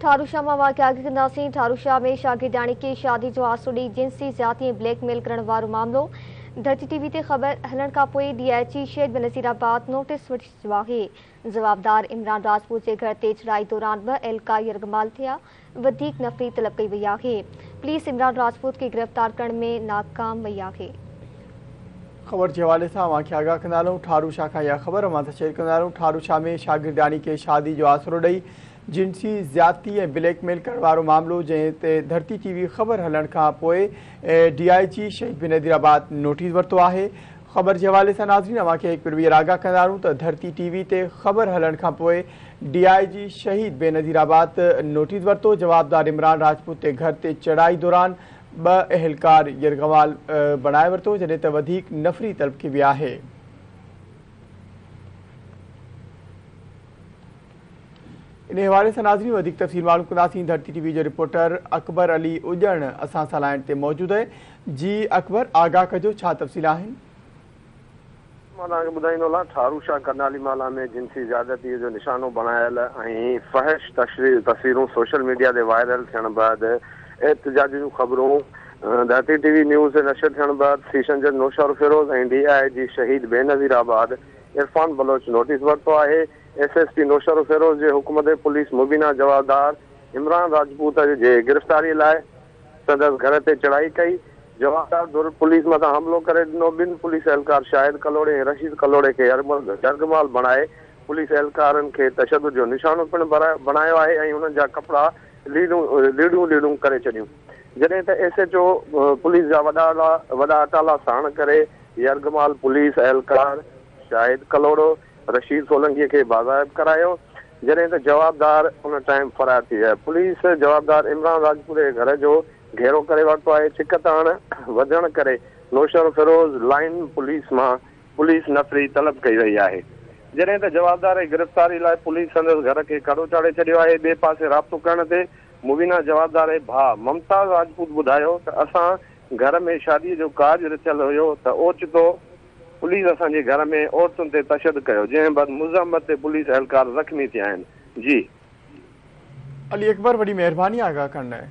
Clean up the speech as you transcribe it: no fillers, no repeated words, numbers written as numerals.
ٺاروشاه مان واقعا آگاهه ڪنداسين. ٺاروشاه ۾ شاگردياڻي کي شادي جو آسرو ڏئي جنسي زيادتي ۽ بليڪ ميل ڪرڻ وارو معاملو ڌرتي ٽي وي تي خبر هلڻ کانپوء ڊي I جي شهيد بينظيرآباد نوٽيس وٺي ڇڏيو آهي. جوابدار عمران راجپوت جي گهر تي چڙهائي دوران ٻه اهلڪار يرغمال ٿيا، وڌيڪ نفري طلب ڪئي وئي آهي. پوليس عمران راجپوت کي گرفتار ڪرڻ ۾ ناڪام وئي آهي. خبر جي حوالي سان اوهان کي آگاهه ڪندا هلون ٺاروشاه کان اها خبر اوهان سان شيئر ڪندا هلون ٺاروشاه ۾ شاگردياڻي کي شادي جو آسرو ڏئي جنسي زيادتي ۽ بليڪ ميل ڪرڻ وارو معاملو جنهن تي ڌرتي ٽي وي خبر هلڻ کان پوء ڊي I جي شهيد بينظيرآباد نوٽيس ورتو آهي خبر جي حوالي سان ناظرين اوهان کي هڪ ڀيرو ٻيهر آگاهه ڪندا هلون ته ڌرتي ٽي وي تي خبر هلڻ کان پوء ڊي I جي شهيد بينظيرآباد نوٽيس ورتو جوابدار عمران راجپوت تي گهر تي چڙهائي دوران ٻه اهلڪار يرغمال بڻائي ورتو جڏهن ته وڌيڪ نفري طلب ڪئي وئي آهي. انهي حوالي سان ناظرين وڌيڪ تفصيل معلوم ڪنداسين ڌرتي ٽي وي جو رپورٽر اڪبر علي اڄڻ اسان سان لائين تي موجود آهي جي اڪبر آگاهه ڪجو ڇا تفصيل آهن. مان توهان کي ٻڌائيندو هلان ٺارو شاهه ڪرنالي مالا ۾ جنسي زيادتي جو نشانو بڻايل ۽ فحش تصويرون سوشل ميڊيا تي وائرل ٿيڻ بعد احتجاج جون خبرون ڌرتي ٽي وي نيوز تي نشر ٿيڻ بعد سيشن جج نوشهروفيروز ۽ ڊي I جي شهيد بينظيرآباد عرفان بلوچ نوٽيس ورتو آهي، ايس ايس پي نوشهروفيروز جي حڪم تي پوليس مبينا جوابدار عمران راجپوت جي گرفتاري لاء سندس گهر تي چڙهائي ڪئي، جوابدار ڌر پوليس مٿان حملو ڪري ڏنو، ٻن پوليس اهلڪار شاهد ڪلهوڙي ۽ رشيد ڪلهوڙي کي يرغمال بڻائي پوليس اهلڪارن کي تشدد جو نشانو پڻ بڻايو آهي ۽ انهن جا ڪپڙا ليڙون ليڙون ڪري ڇڏيون، جڏهن ته ايس ايڇ او پوليس جا وڏا وڏا اٽالا ساڻ ڪري يرغمال پوليس اهلڪار شاهد ڪلهوڙو، رشيد سولنگي کي بازياب ڪرايو، جڏهن ته جوابدار ان ٽائيم فرار ٿي ويا. پوليس جوابدار عمران راجپوت جي گهر جو گهيرو ڪري ورتو آهي، ڇڪتاڻ وڌڻ ڪري نوشهروفيروز لائين پوليس مان پوليس نفري طلب ڪئي وئي آهي، جڏهن ته جوابدار جي گرفتاري لاء پوليس سندس گهر کي ڪڙو چاڙهي ڇڏيو آهي، ٻئي پاسي رابطو ڪرڻ تي مبينا جوابدار جي ڀاء ممتاز راجپوت ٻڌايو ته اسان گهر ۾ شادي جو ڪاڄ رٿيل هيو ته اوچتو پوليس اسان جي گهر ۾ عورتن تي تشدد ڪيو جنهن بعد مزاحمت تي پوليس اهلڪار زخمي ٿيا آهن. جي. علي اڪبر وڏي مهرباني آگاهه ڪرڻ لاء.